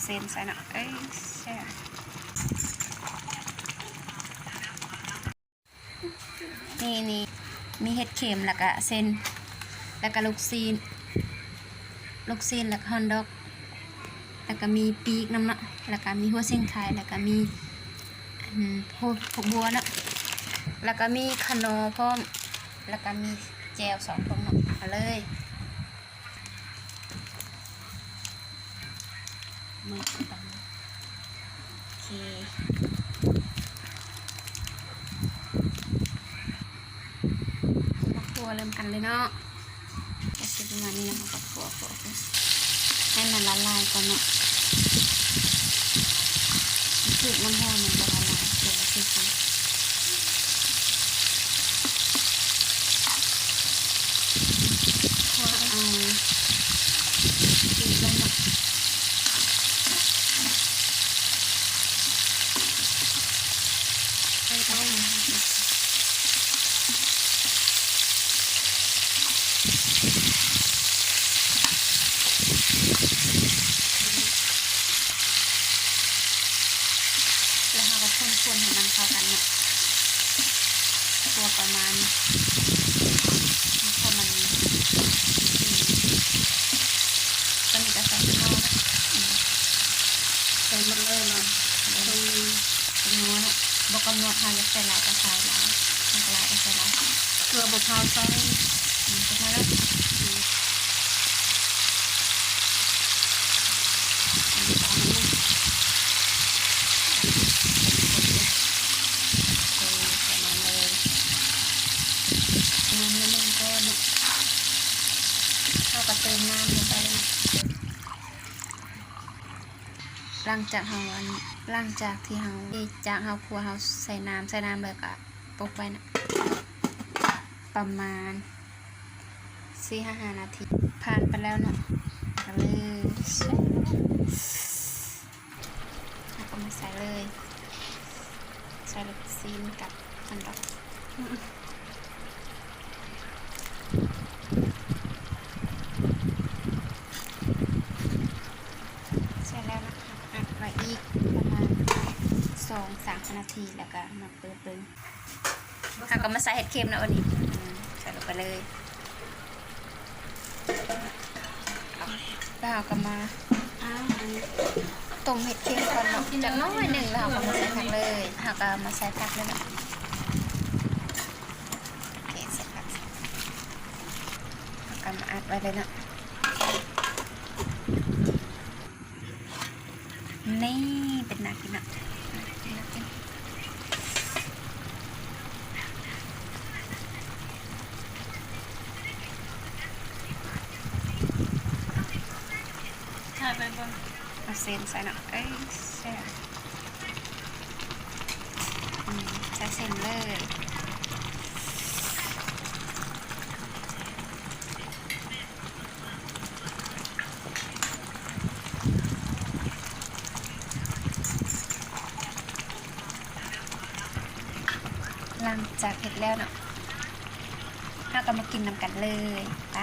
ເສັ້ນໃສ່ເນາະ ເອີຍ ແຊບ. ນີ້ ນີ້ ມີເຫັດເຂັມ ແລ້ວກະເສັ້ນ ແລ້ວກະລູກຊີ້ນ ລູກຊີ້ນ ແລ້ວກະຮອດດອກ ແລ້ວກະມີປີກນຳເນາະ ແລ້ວກະມີຫົວສິງໄຄ ແລ້ວກະມີ ອັນ ໂອ້ ຜັກບົວເນາະ ແລ້ວກະມີຂະໜໍ້ພ້ອມ ແລ້ວກະມີແຈ່ວສອງຖົງເນາະ ເອົາເລີຍ. ມືຕຳ ໂອເຄ ມາຄົວເລີ່ມກັນເລີຍເນາະ ກໍຊິປະມານນີ້ນະ ເຮົາກໍຄົວໆ ໃຫ້ມັນລະລາຍກ່ອນເນາະ ຖືກນ້ຳຮ້ອນມັນຈະລະລາຍ ເດີ ຊິ ເອົາປີກລົງເນາະ ໃສ່ລົງ ແລ້ວເຮົາກໍຄົນໆ ໃຫ້ມັນເຂົ້າກັນເນາະ ຕົວປະມານ ເພາະມັນ ອືມ ຕອນນີ້ກໍໃສ່ເຂົ້າ ອືມ ໃສ່ໝົດເລີຍເນາະ ເອີ ຜົງນັວ ຜົງນັວເນາະ ບໍ່ກຳນົດ ເຮົາຢາກໃສ່ຫຼາຍກໍໃສ່ຫຼາຍ ມັນກໍຫຼາຍກໍໃສ່ຫຼາຍ ເກືອບໍ່ພາວໃສ່ ອືມ ກໍພໍແລ້ວ ອືມ. ເອີ ປະມານນັ້ນເລີຍ ນ້ຳໜ້ອຍໜຶ່ງກ່ອນເນາະ ເຮົາກໍເຕີມນ້ຳລົງໄປເລີຍ ຫຼັງຈາກເຮົາ ອັນ ຫຼັງຈາກທີ່ເຮົາ ຈາກເຮົາຄົວ ເຮົາໃສ່ນ້ຳ ໃສ່ນ້ຳແລ້ວກໍປົກໄວ້ນະ ປະມານ ສີ່ຫາຫ້ານາທີ ຜ່ານໄປແລ້ວເນາະ ເອົາເລີຍ ເຮົາກໍມາໃສ່ເລີຍ ໃສ່ລູກຊີ້ນກັບອັນດອກ ໃສ່ແລ້ວນະຄະ ອັດໄວ້ອີກປະມານສອງສາມນາທີ ແລ້ວກໍມາເປີດເບິ່ງ. ເຮົາກໍມາໃສ່ເຫັດເຂັມເນາະ ອັນນີ້ ອືມ ໃສ່ລົງໄປເລີຍ ແລ້ວເຮົາກໍມາຕົ້ມເຫັດເຂັມກ່ອນເນາະ ຈັກໜ້ອຍໜຶ່ງ ແລ້ວເຮົາກໍມາໃສ່ຜັກເລີຍ ເຮົາກໍມາໃສ່ຜັກເລີຍເນາະ ໂອເຄ ໃສ່ຜັກ ເຮົາກໍມາອັດໄວ້ເລີຍເນາະ. ນີ້ ເປັນໜ້າກິນເນາະ ໜ້າກິນ ໜ້າກິນ ຖ່າຍໄປເບິ່ງ ເອົາເສັ້ນໃສ່ເນາະ ເອີຍ ແຊບ ອືມ ໃສ່ເສັ້ນເລີຍ. ຫຼັງຈາກເຮັດແລ້ວເນາະ ເຮົາກໍມາກິນນຳກັນເລີຍ ໄປ.